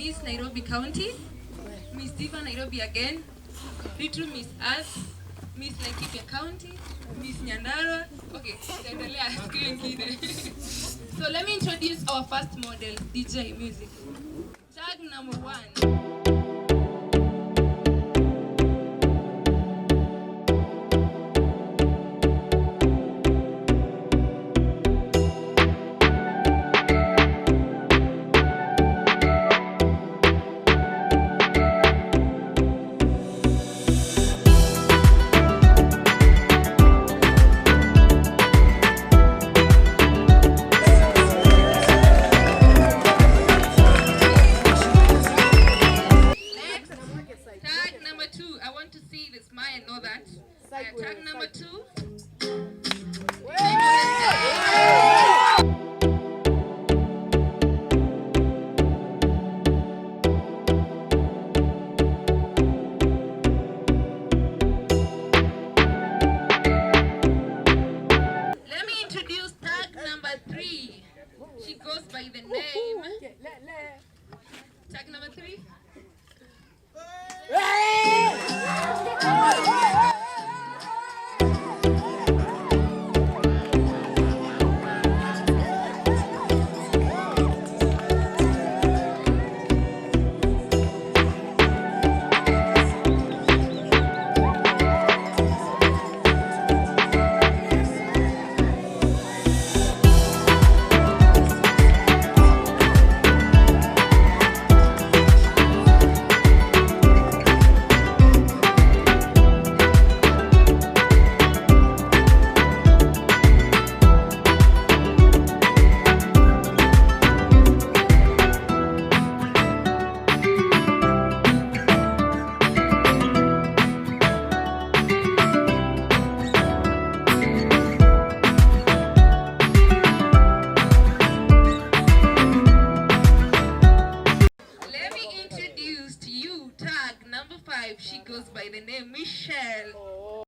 Miss Nairobi County, Miss Diva Nairobi again, Little Miss Earth, Miss Laikipia County, Miss Nyandarua. Okay, tutaendelea siku nyingine. So let me introduce our first model, DJ Music. Tag number 1. Tag number 2. Let me introduce tag number 3. She goes by the name. Tag number 3. She goes by the name Michelle.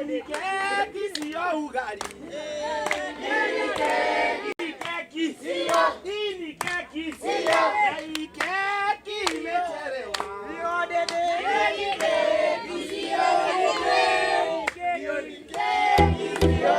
Ni keki sio ugali. Ni keki sio. Hii ni keki sio. Hii keki imechelewa. Hii ni keki sio. Hiyo ni keki sio.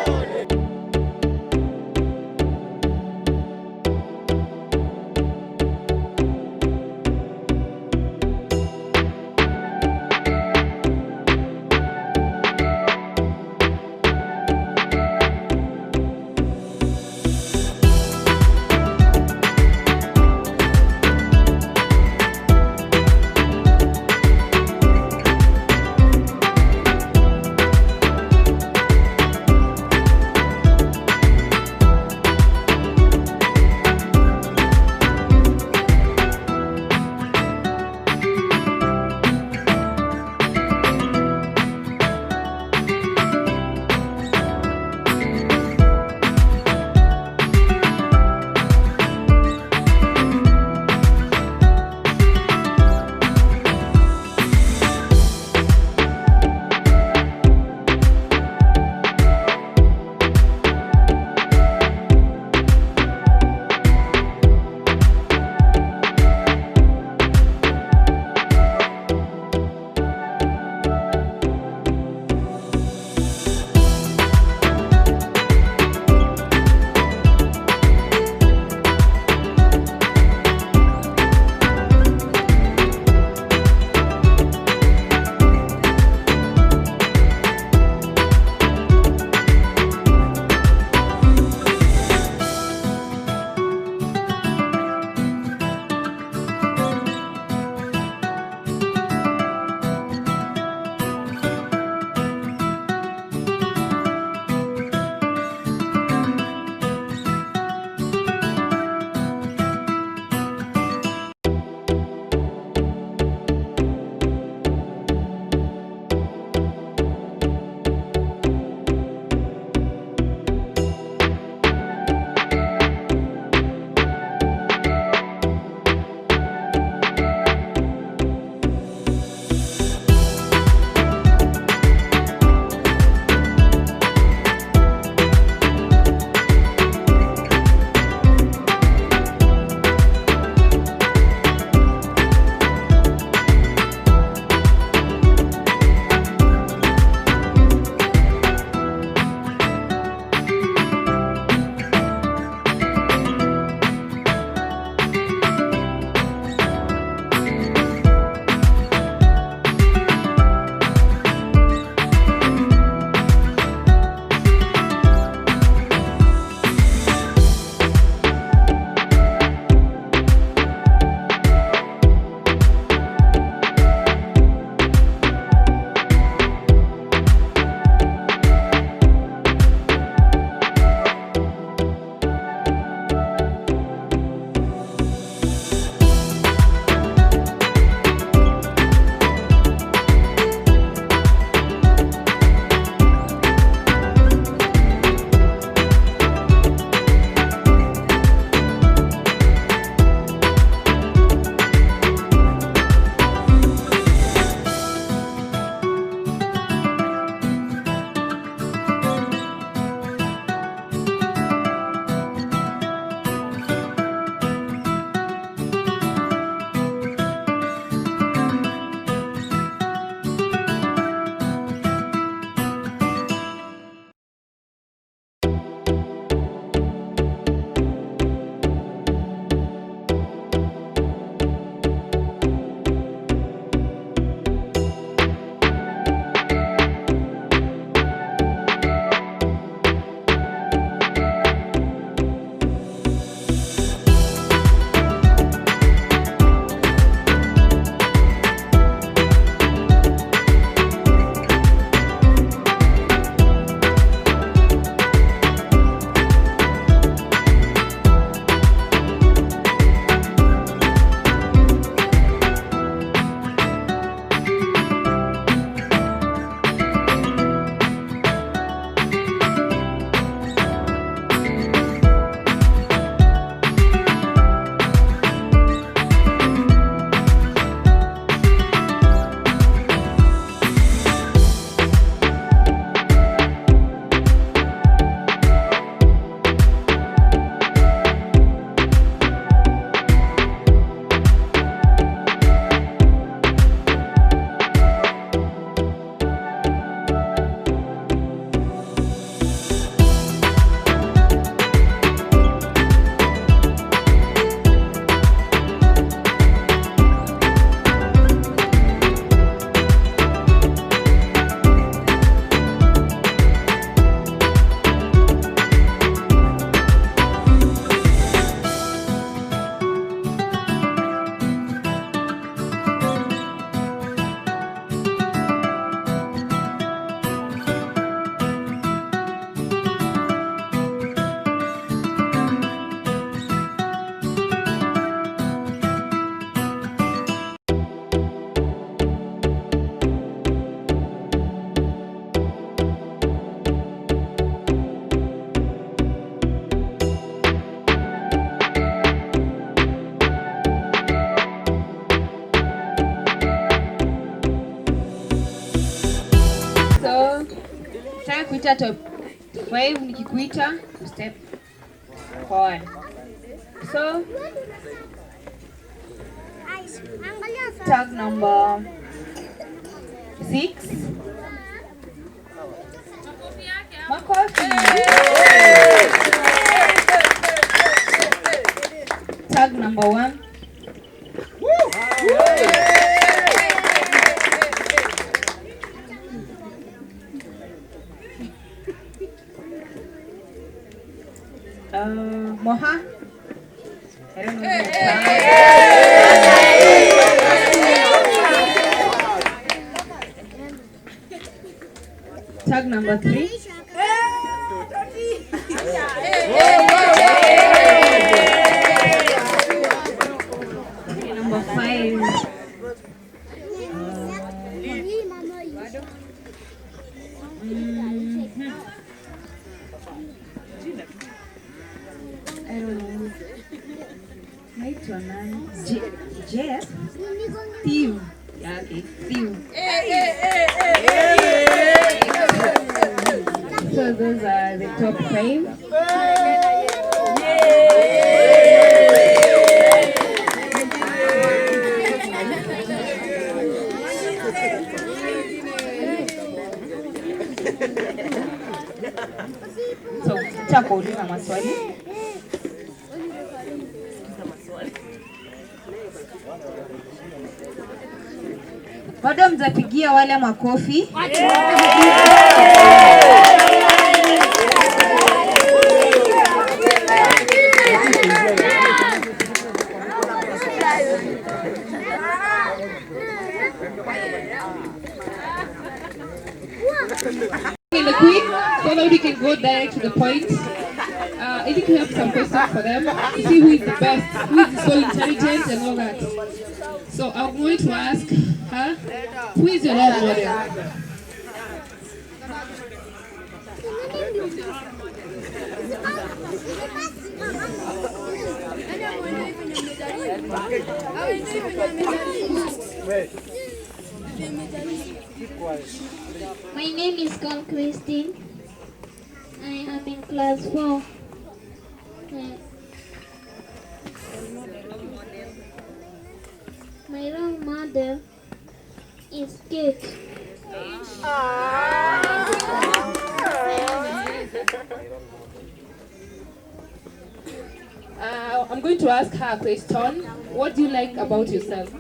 Kuita top 5, nikikuita step forward. So tag number 6. Makofi. Tag number 1. Moha. I don't know. Tag number 3. Number 5. I don't know. Naitwa nani? Jeff? Steve. Yeah, okay. Steve. So those are the top 5. So, nitakuuliza maswali. Bado mtapigia wale makofi. In the quick, so that we can go direct to the point. I think we have some questions for them to see who is the best, who is so intelligent and all that. So I'm going to ask her, who is your role model? My name is Cole Christine. I am in class 4. My role model is Kate. I'm going to ask her a question. What do you like about yourself?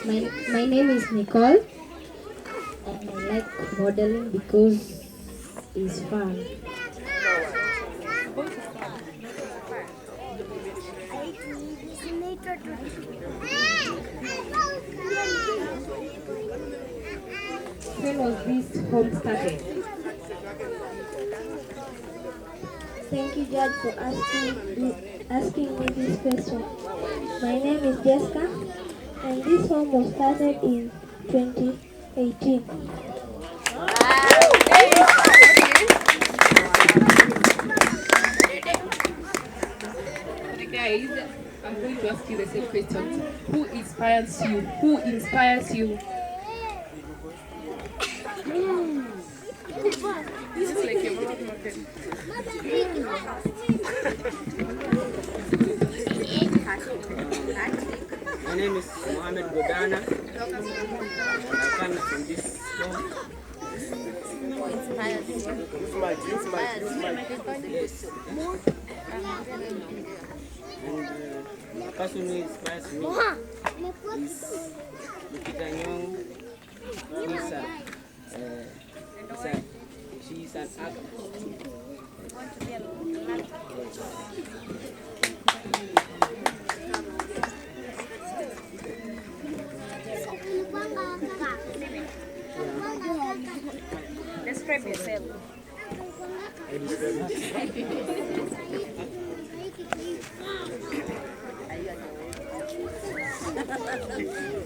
My name is Nicole, and I like modeling because it's fun. When was this home started? Thank you, Judge, for asking me this question. My name is Jessica, and this home was started in 2018. Okay, guys, I'm going to ask you the same question. Who inspires you? Who inspires you? This is like your role model. My name is Mohamed Godana. I come from this home. Yes. And the person who inspires me is Lupita Nyong'o. She is an actor. Describe yourself.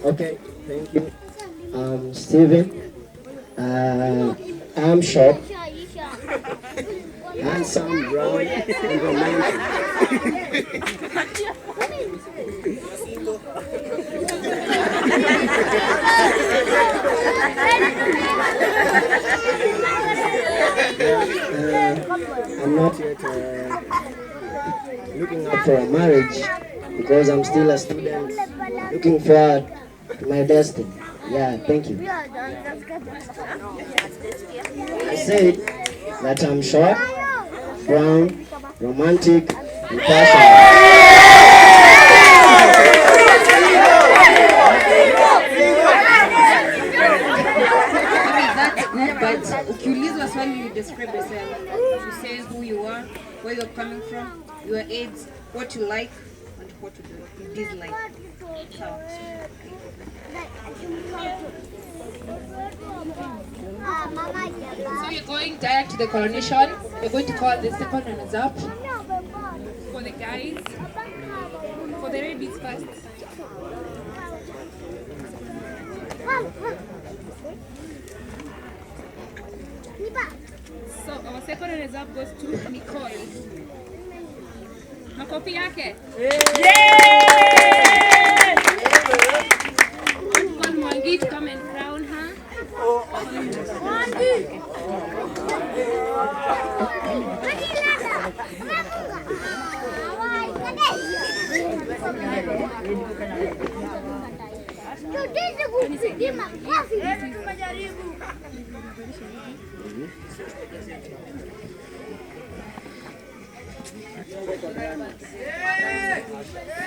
Okay, thank you. Steven. I'm short, handsome, brown, and romantic. I'm not yet looking up for a marriage because I'm still a student looking forward to my destiny. Yeah, thank you. I said that I'm short, brown, romantic, and passionate. Okay, that's good, but ukiulizwa swali you describe yourself. You say who you are, where you're coming from, your age, what you like and what you do, you dislike. Sawa. So we're going direct to the coronation. We're going to call the second runners up. For the guys, for the ladies first. So our second runners up goes to Nicole. Makofi yake. I want to call Mwangi to come and crown her.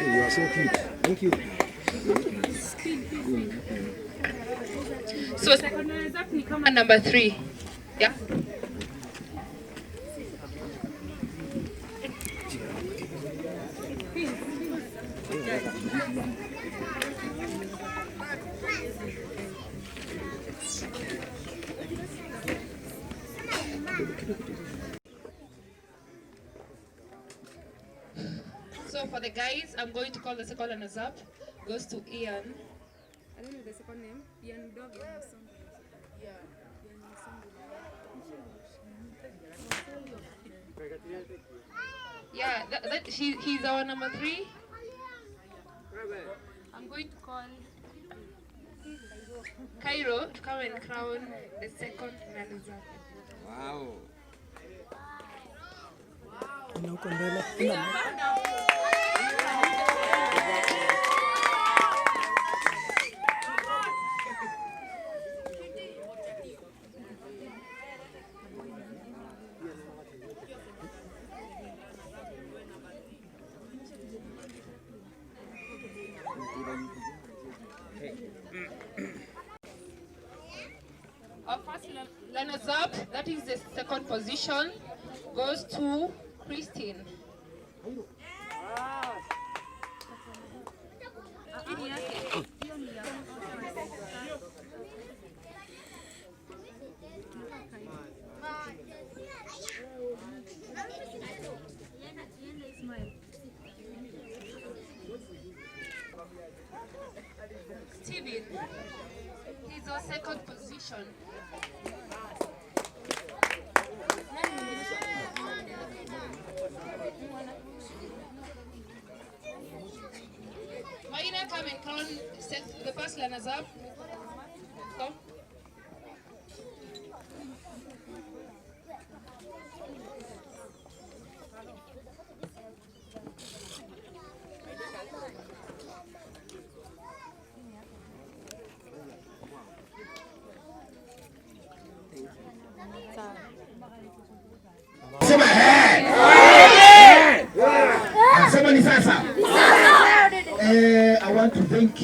You are so cute. Thank you. So second runners up ni kama number 3. Yeah. So for the guys, I'm going to call the second runners up. Goes to Ian. I don't know the second name. Ian Dog. Yeah, he's our number 3. I'm going to call Cairo to come and crown the second runners up. Wow. Our first runners up, that is the second position, goes to Christine. Steven, he's our second position. Marina, come and crown the first runners up. Come. Sema eh. Sema ni sasa. I want to thank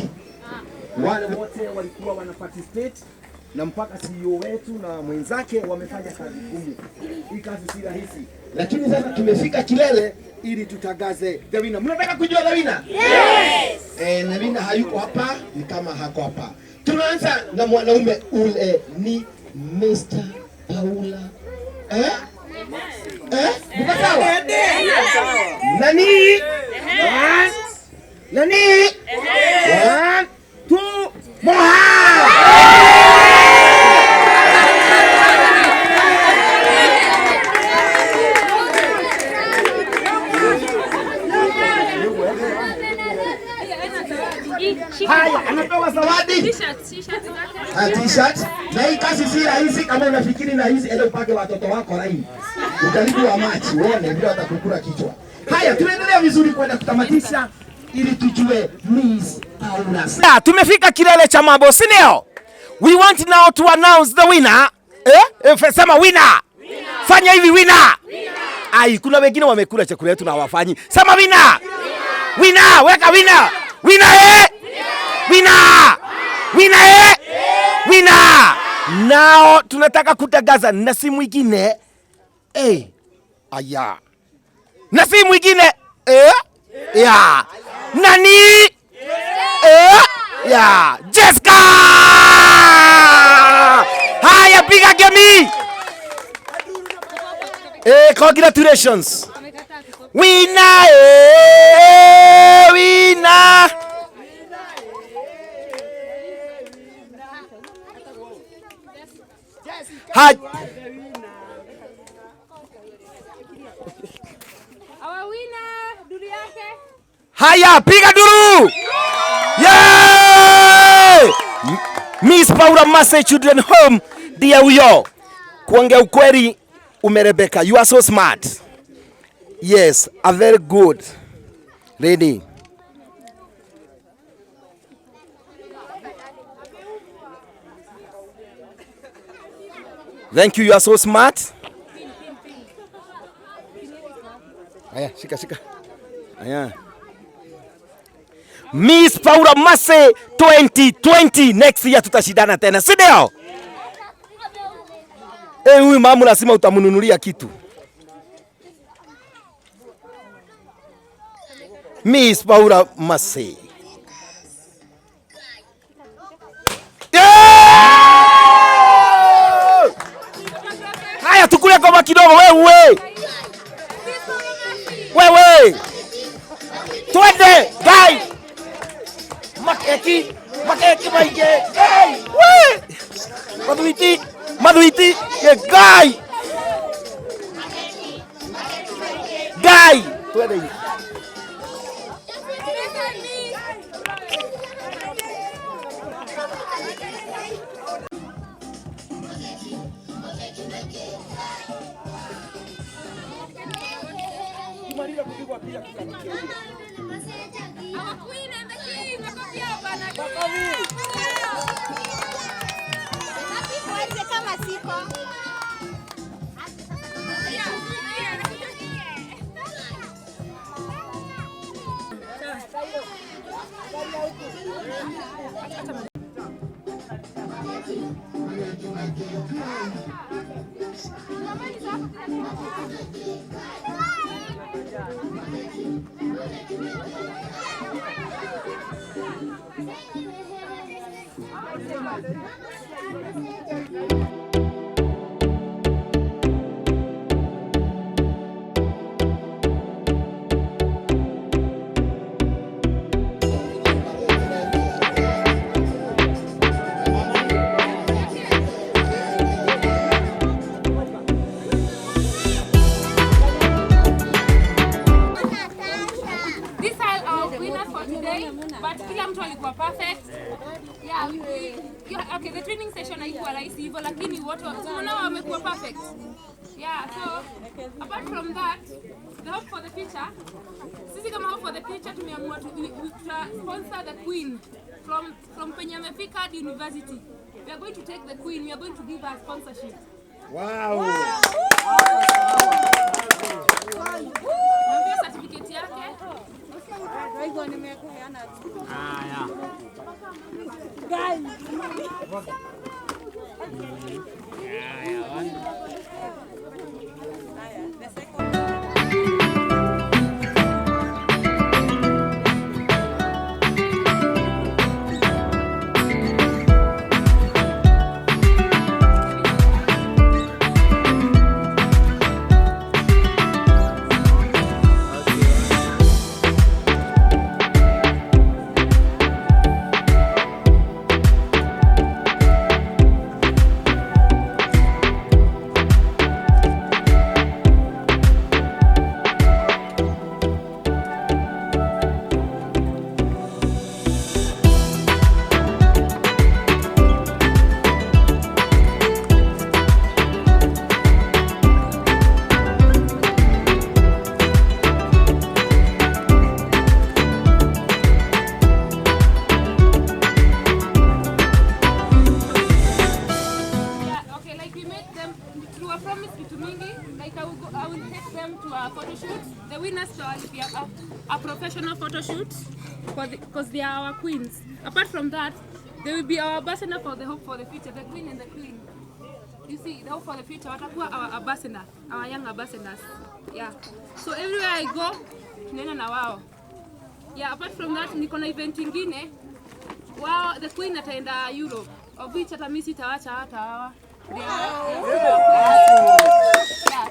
wale wote walikuwa wana participate na mpaka CEO wetu na mwenzake wamefanya kazi ngumu. Hii kazi si rahisi. Lakini sasa tumefika kilele ili tutangaze the winner. Mnataka kujua the winner? Yes. Na winner hayuko hapa, ni kama hako hapa. Tunaanza na mwanaume ule ni Mr. Paula. Mko sawa? Nani? One. Nani? 1, 2, Moha! Haya, anapewa zawadi. T-shirt, t-shirt zake. Ah, t-shirt. Na hii kazi si rahisi kama unafikiri rahisi, enda upake watoto wako laini. Utalibu wa machi uone vile watakukula kichwa. Haya, tunaendelea vizuri kwenda kutamatisha ili tujue Miss Paula. Na tumefika kilele cha mambo, si ndio? We want now to announce the winner. Eh? Sema winner. Fanya hivi winner. Ai, kuna wengine wamekula chakula yetu na hawafanyi. Sema winner. Winner, weka winner. Winner eh? Winner. Winner eh? Winner. Now tunataka kutangaza na si mwingine. Eh. Aya. Na si mwingine. Eh? Yeah. Nani? Eh? Yeah. Jessica! Haya, piga gemi. Eh, congratulations. Winner, eh, winner. Ha Our winner, duru yake. Haya, piga duru. Yeah! Miss Paula Massey Children Home ndiye huyo. Kuongea ukweli umerebeka. You are so smart. Yes, a very good lady. Thank you, you are so smart. Aya, shika shika. Aya. Miss Paula Massey 2020 next year tutashindana tena, si ndio? Eh, huyu mama lazima utamnunulia kitu. Miss Paula Massey. Yeah! Haya, tukule koma kidogo wewe. Wewe. Twende, guy. Makeki, makeki maige. Hey, we. Maduiti, maduiti, ye guy. Guy. Twende. Our queen and the king. Makofi yao bana. Kama siko. These are our winners for today, but kila mtu alikuwa perfect. Yeah, okay, the training session haikuwa rahisi hivyo, lakini wote unaona wamekuwa perfect. Yeah, so apart from that, the hope for the future, sisi kama hope for the future tumeamua tuta sponsor the queen from penye amefika hadi university. We are going to take the queen, we are going to give her sponsorship. Wow. Nampea certificate yake. will take them to a photo shoot. The winners will be a professional photo shoot because they are our queens. Apart from that, they will be our ambassador for the hope for the future, the queen and the queen. You see, the hope for the future, watakuwa our ambassador, our young ambassadors. Yeah. So everywhere I go, tunaenda na wao. Yeah, apart from that, niko na event ingine. Wao, the queen ataenda Europe, of which hata mimi sitawacha hata hawa. They are yeah.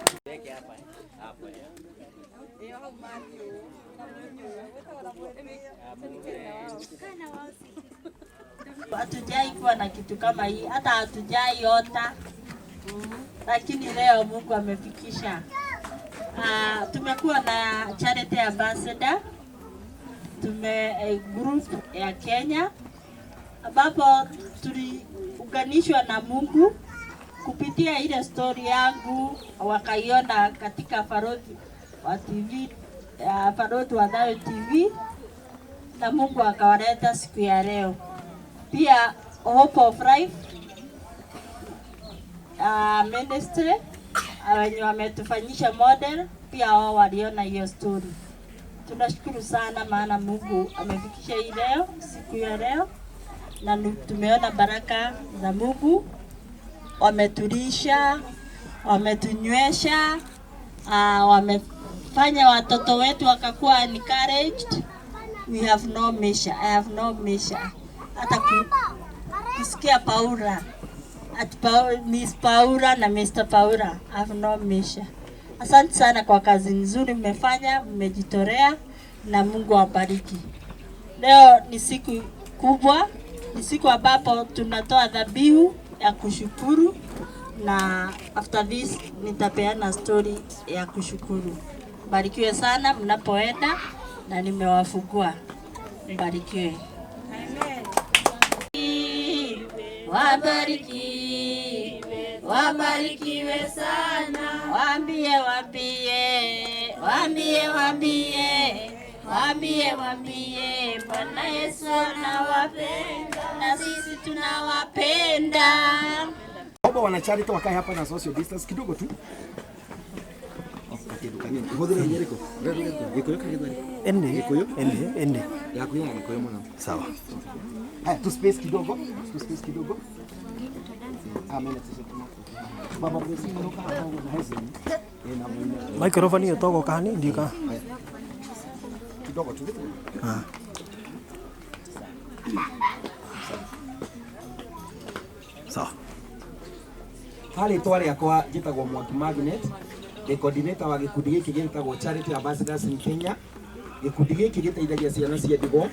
Hatujai kuwa na kitu kama hii, hata hatujai ota, lakini leo Mungu amefikisha. Tumekuwa na Charity Ambassador, group ya Kenya ambapo tuliunganishwa na Mungu kupitia ile story yangu, wakaiona katika Farodhi wa TV, Farodhi wa Thayo TV, na Mungu akawaleta siku ya leo. Pia Hope of Life Ministry wenye wametufanyisha model, pia wao waliona hiyo story. Tunashukuru sana maana Mungu amefikisha hii leo, siku ya leo, na tumeona baraka za Mungu. Wametulisha, wametunywesha, wamefanya watoto wetu wakakuwa encouraged. We have no measure. I have no measure. Hata kusikia Paula at Miss Paula na Mr. Paula, I have no measure. Asante sana kwa kazi nzuri mmefanya, mmejitolea na Mungu awabariki. Leo ni siku kubwa, ni siku ambapo tunatoa dhabihu ya kushukuru, na after this nitapeana story ya kushukuru. Mbarikiwe sana mnapoenda na nimewafungua. Mbarikiwe. Wabarikiwe, wabarikiwe sana. Waambie, waambie, waambie, waambie, waambie, waambie, Bwana Yesu anawapenda na sisi tunawapenda. Naomba wana Charity wakae hapa na social distance kidogo tu. Ene, ene, ene. Yaku ya Gikuyu muno. Sawa. Haya, tu space kidogo, tu space kidogo. Amen. Baba bless you kutoka hapa na hizi. Microphone hiyo togo kani ndika. Kidogo tu. Ah. Sawa. Harĩtwa rĩakwa njĩtagwo Mwangi Magnet, ndĩ coordinator wa gĩkundi gĩkĩ gĩtagwo Charity Ambassadors in Kenya. Gĩkundi gĩkĩ gĩteithagia ciana cia ndigwa,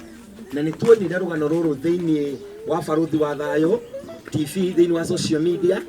na nĩ tuonire rũgano rũrũ thĩinĩ wa Barũthi wa Thayũ TV, thĩinĩ wa social media,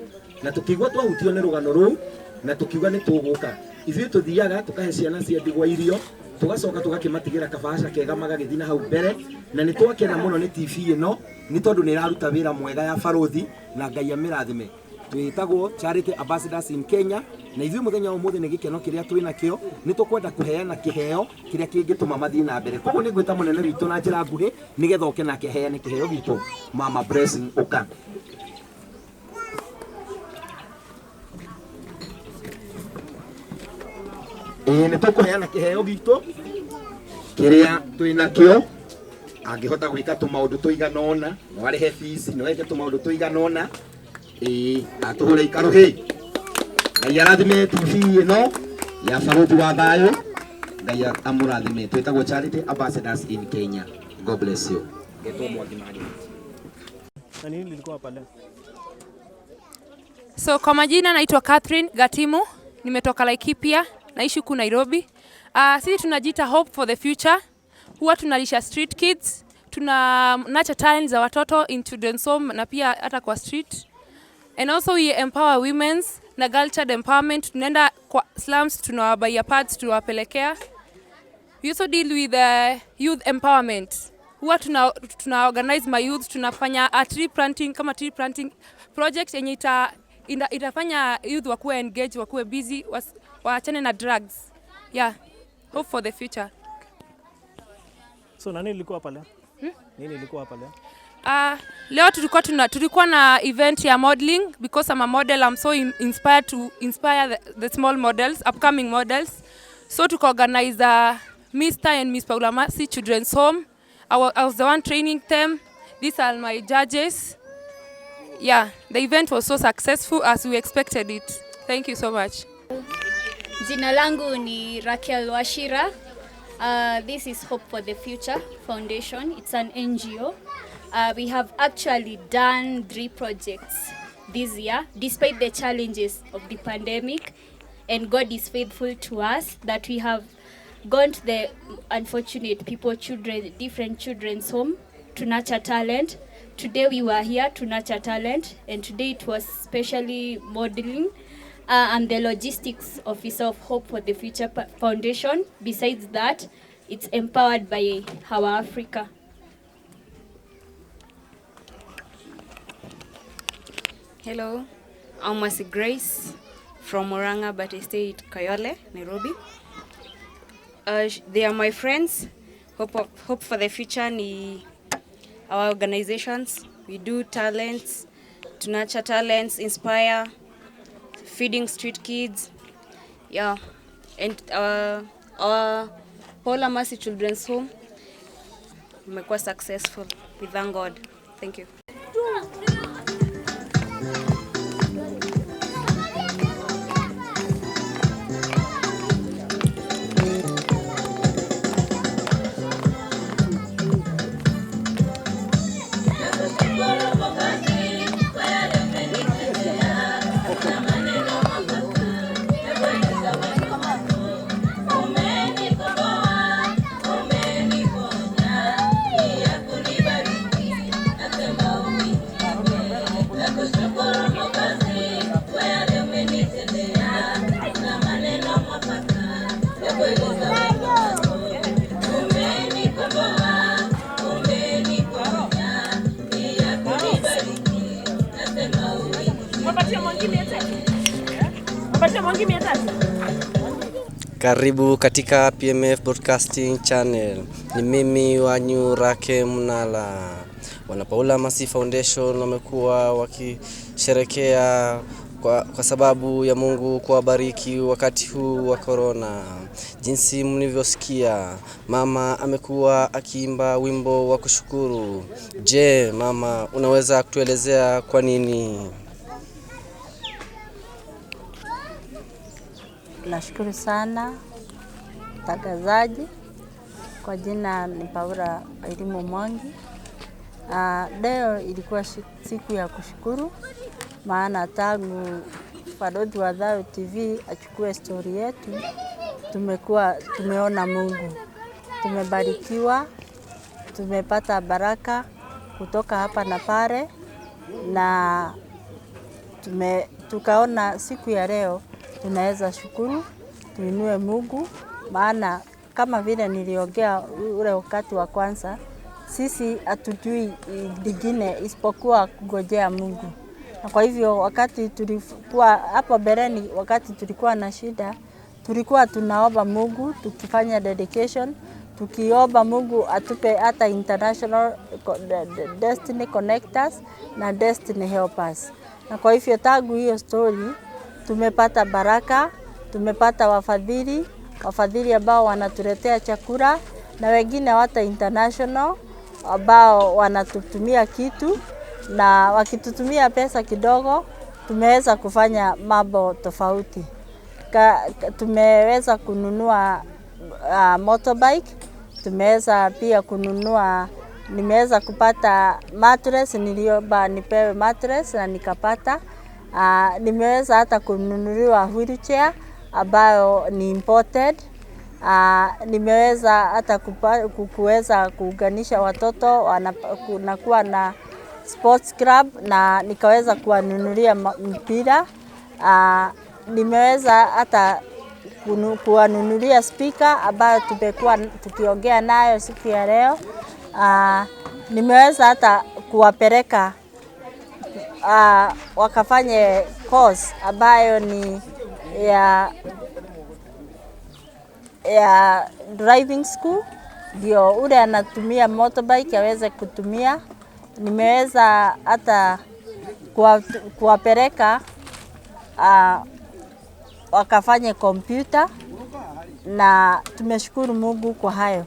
na tũkĩigua twahutio nĩ rũgano rũu na tũkiuga nĩ tũgũka. Ithuĩ tũthiaga tũkahe ciana cia ndigwa irio, tũgacoka tũgakĩmatigĩra kabaca kega magagĩthiĩ na hau mbere, na nĩ twakena mũno nĩ TV ĩno nĩ tondũ nĩ ĩraruta wĩra mwega ya Barũthi, na Ngai amĩrathime. Twĩtagwo Charity Ambassadors in Kenya, na ithuĩ mũthenya wa ũmũthĩ nĩ gĩkeno kĩrĩa twĩ nakĩo, nĩ tũkwenda kũheana kĩheo kĩrĩa kĩngĩtũma mathiĩ na mbere. Koguo nĩ ngwĩta mũnene witũ na njĩra nguhĩ nĩgetha oke nake aheane kĩheo gitũ. Mama Blessing, ũka. Ĩĩ nĩ tũkũheana kĩheo gitũ kĩrĩa twĩ nakĩo. Angĩhota gwĩka tũmaũndũ tũigana ũna, no arĩhe fees, no eke tũmaũndũ tũigana ũna. Ĩĩ atũhũre ikarũhĩ. Ngai arathime TV ĩno ya Barũthi wa Thayũ. Ngai amũrathime. Twĩtagwo Charity Ambassadors in Kenya. God bless you. Ngetwo Mwangi Magnet. Na nini lilikuwa hapa leo? So kwa majina naitwa Catherine Gatimu, nimetoka Laikipia, naishi huku Nairobi. Sisi tunajiita Hope for the Future. Huwa tunalisha street kids, tuna nurture talents za watoto in children's home na pia hata kwa street. And also we empower women's na girl child empowerment. Tunaenda kwa slums, tunawabaia pads, tunawapelekea. We also deal with youth empowerment. Huwa tuna organize my youth, tunafanya a tree planting, kama tree planting project yenye itafanya youth wakuwe engaged, wakuwe busy, waachane na drugs. Yeah, hope for the future. So nani ilikuwa hapa leo? Nini ilikuwa hapa leo? Leo tulikuwa na event ya modeling because I'm a model. I'm so inspired to inspire the small models, upcoming models. So to organize Mr. and Miss Paula Mercy Children's Home. I was the one training them. These are my judges. Yeah, the event was so successful as we expected it. Thank you so much. Jina langu ni Raquel Wachira. This is Hope for the Future Foundation. It's an NGO. We have actually done 3 projects this year, despite the challenges of the pandemic. And God is faithful to us that we have gone to the unfortunate people, children, different children's home to nurture talent. Today we were here to nurture talent, and today it was specially modeling. I'm the logistics officer of Hope for the Future Foundation. Besides that, it's empowered by Hawa Africa. Hello, I'm Mercy Grace from Murang'a, but I stay at Kayole, Nairobi. They are my friends. Hope for the Future ni our organizations. We do talents, to nurture talents, inspire, feeding street kids. Yeah, and our Paula Mercy Children's Home imekuwa successful. We thank God. Thank you. Karibu katika PMF Broadcasting Channel. Ni mimi wanyu Rake Munala. Wana Paula Mercy Foundation wamekuwa wakisherekea kwa sababu ya Mungu kuwabariki wakati huu wa corona. Jinsi mlivyosikia, mama amekuwa akiimba wimbo wa kushukuru. Je, mama, unaweza kutuelezea kwa nini? Nashukuru sana mtangazaji. Kwa jina ni Paula Elimu Mwangi. Leo ilikuwa siku ya kushukuru, maana tangu Balozi wa Thayu TV achukue story yetu, tumeona Mungu, tumebarikiwa, tumepata baraka kutoka hapa na pale, na tukaona siku ya leo tunaweza shukuru, tuinue Mungu, maana kama vile niliongea ule wakati wa kwanza, sisi hatujui lingine isipokuwa kungojea Mungu. Na kwa hivyo wakati tulikuwa hapo mbeleni, wakati tulikuwa na shida, tulikuwa tunaomba Mungu, tukifanya dedication, tukiomba Mungu atupe hata international destiny connectors na destiny helpers. Na kwa hivyo tangu hiyo story tumepata baraka, tumepata wafadhili ambao wanatuletea chakula, na wengine hata international ambao wanatutumia kitu, na wakitutumia pesa kidogo tumeweza kufanya mambo tofauti. Tumeweza kununua motorbike, tumeweza pia kununua, nimeweza kupata mattress, niliomba nipewe mattress na nikapata. Nimeweza hata kununuliwa wheelchair ambayo ni imported. Nimeweza hata kuweza kuunganisha watoto wanakuwa na sports club na nikaweza kuwanunulia mpira. Nimeweza hata kuwanunulia speaker ambayo tumekuwa tukiongea nayo siku ya leo. Nimeweza hata kuwapeleka wakafanye course ambayo ni ya driving school, ndio ule anatumia motorbike aweze kutumia. Nimeweza hata kuwapeleka wakafanye kompyuta, na tumeshukuru Mungu kwa hayo.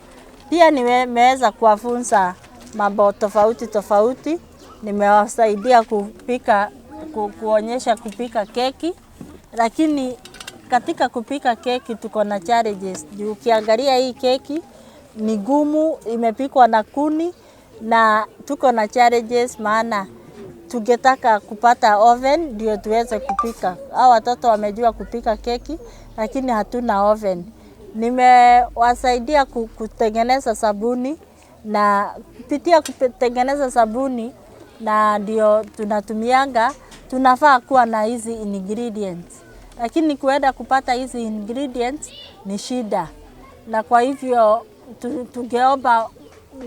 Pia nimeweza kuwafunza mambo tofauti tofauti. Nimewasaidia kupika, kuonyesha kupika keki, lakini katika kupika keki tuko na challenges. Juu ukiangalia hii keki ni gumu, imepikwa na kuni, na tuko na challenges maana tungetaka kupata oven ndio tuweze kupika. Hao watoto wamejua kupika keki lakini hatuna oven. Nimewasaidia kutengeneza sabuni, na kupitia kutengeneza sabuni na ndio tunatumianga, tunafaa kuwa na hizi ingredients. Lakini kuenda kupata hizi ingredients ni shida. Na kwa hivyo tungeomba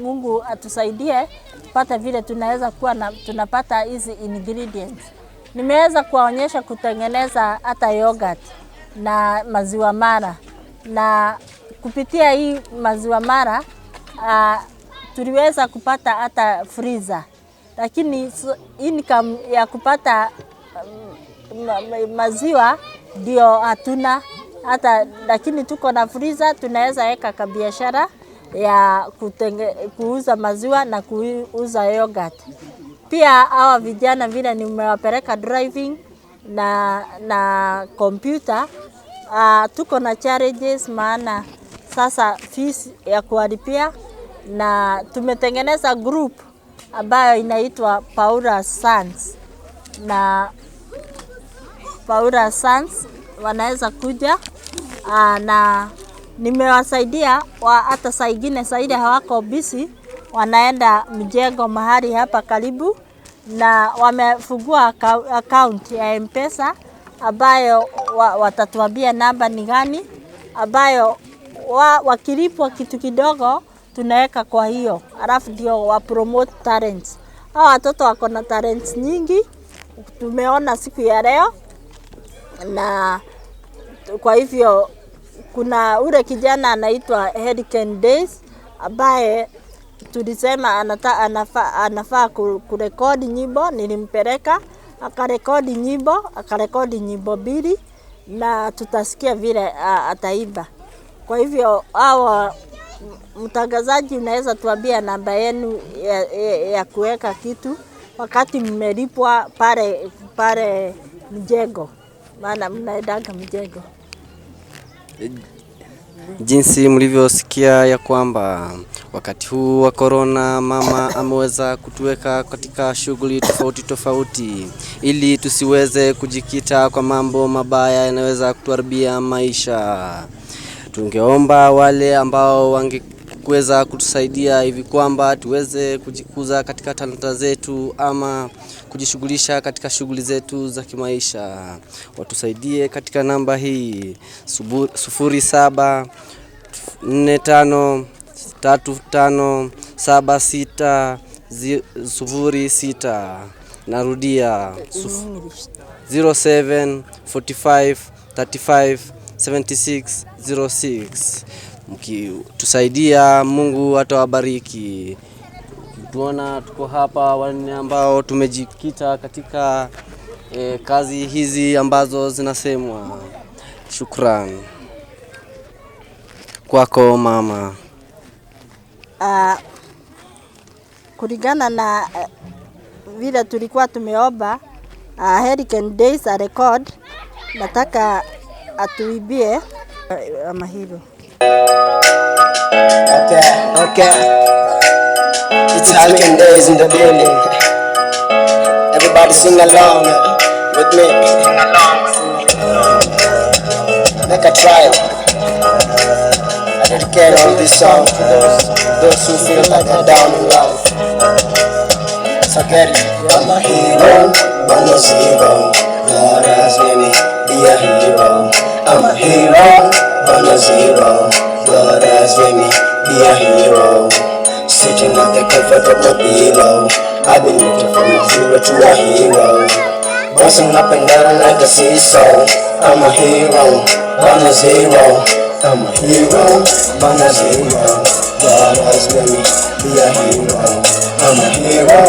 Mungu atusaidie tupate vile tunaweza kuwa na, tunapata hizi ingredients. Nimeweza kuwaonyesha kutengeneza hata yogurt na maziwa mara, na kupitia hii maziwa mara tuliweza kupata hata freezer. Lakini income ya kupata maziwa ndio hatuna hata, lakini tuko na freezer, tunaweza weka kabiashara ya kuuza maziwa na kuuza yogurt. Pia hawa vijana vile nimewapeleka driving na computer, tuko na challenges maana sasa fees ya kuwalipia, na tumetengeneza group ambayo inaitwa Paula Sons, na Paula Sons wanaweza kuja, na nimewasaidia hata saa ingine saidi hawako busy, wanaenda mjengo mahali hapa karibu, na wamefungua account ya M-Pesa ambayo watatuambia namba ni gani, ambayo wakilipwa kitu kidogo tunaweka kwa hiyo, alafu ndio wa promote talents. Hawa watoto wako na talents nyingi, tumeona siku ya leo, na kwa hivyo kuna ule kijana anaitwa Hurricane Days ambaye tulisema anafaa kurekodi nyimbo. Nilimpeleka akarekodi nyimbo, akarekodi nyimbo 2, na tutasikia vile ataimba. Kwa hivyo hawa mtangazaji, unaweza tuambia namba yenu ya kuweka kitu wakati mmelipwa pale mjengo, maana mnaendanga mjengo. Jinsi mlivyosikia ya kwamba wakati huu wa corona mama ameweza kutuweka katika shughuli tofauti tofauti ili tusiweze kujikita kwa mambo mabaya yanayoweza kutuharibia maisha. Tungeomba wale ambao wangeweza kutusaidia hivi kwamba tuweze kujikuza katika talanta zetu ama kujishughulisha katika shughuli zetu za kimaisha, watusaidie katika namba hii 07 45 35 76 06. Narudia 07 45 35 76 06. Mkitusaidia Mungu atawabariki. Tuona tuko hapa wanne ambao tumejikita katika kazi hizi ambazo zinasemwa. Shukran kwako mama. Kulingana na vile tulikuwa tumeomba Hurricane Days a record, nataka atuibie ama hilo. Okay. It's Hurricane Days in the building. Everybody sing along with me. Sing along. Make a try. I dedicate all this song to those who feel like they're down in life. So get it. I'm a hero, but no zero. God has made me be a hero. I'm a hero, but no zero. God has made me be a hero. Sitting at the comfort of my pillow. I've been lifted from a zero to a hero. Bouncing up and down like a seesaw. I'm a hero, but no zero. I'm a hero, but not zero. God has made me be a hero. I'm a hero,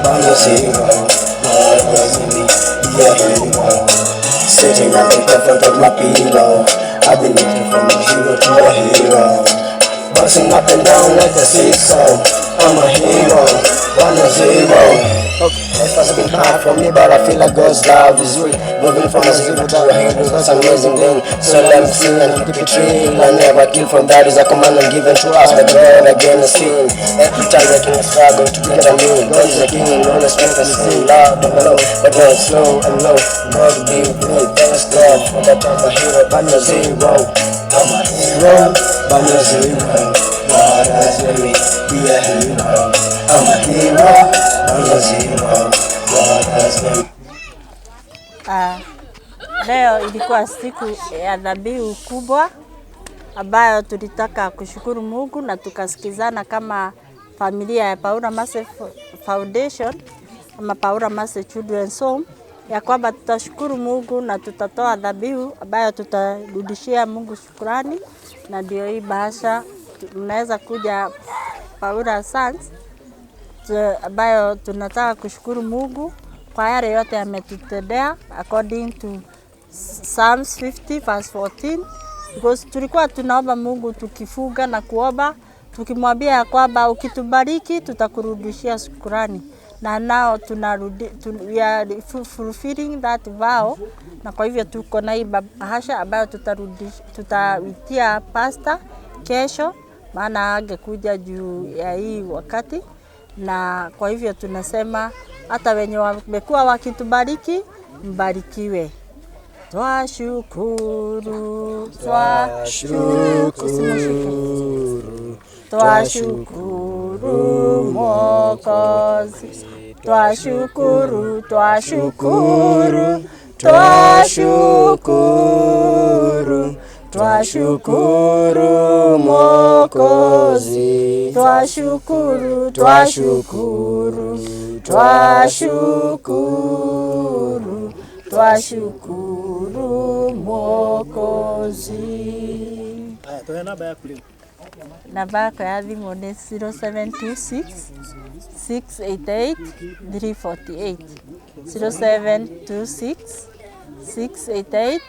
but not zero. God has made me be a hero. Sitting at the comfort of my pillow, I've been looking from a hero to a hero. Bouncing up and down like a seesaw. I'm a hero, 1-0. Okay, life has been hard for me, but I feel like God's love is real. Moving from a zero to a hero is an amazing thing. So let me sing and keep it real. I never kill from that is a commandment given to us by God against sin. Every time I can struggle to get a meal. God is a king and all the strength is in love and low, but not slow and low. God be with me, thanks God for that I'm a hero, but no zero. I'm a hero, but no zero. God has made me be a hero. I'm a hero, but no zero. God has made me. Leo ilikuwa siku ya dhabihu kubwa ambayo tulitaka kushukuru Mungu na tukasikizana kama familia ya Paula Mercy Foundation ama Paula Mercy Children's Home ya kwamba tutashukuru Mungu na tutatoa dhabihu ambayo tutarudishia Mungu shukrani, na ndio hii bahasha mnaweza kuja Paula Sons ambayo tunataka kushukuru Mungu kwa yale yote ametutendea according to Psalms 50 verse 14, because tulikuwa tunaomba Mungu tukifuga na kuomba tukimwambia ya kwamba ukitubariki tutakurudishia shukrani, na nao tunarudi we are fulfilling that vow, na kwa hivyo tuko na hii bahasha ambayo tutaitia pastor kesho, maana angekuja juu ya hii wakati, na kwa hivyo tunasema hata wenye wamekuwa wakitubariki mbarikiwe. Twashukuru, twashukuru, twashukuru Mwokozi, twashukuru, twashukuru, twashukuru, twashukuru Mwokozi, twashukuru, twashukuru, twashukuru, twashukuru Mwokozi. Namba yako ya thimũ nĩ 0726 688 348, 0726 688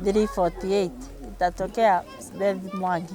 348. Itatokea Beth Mwangi.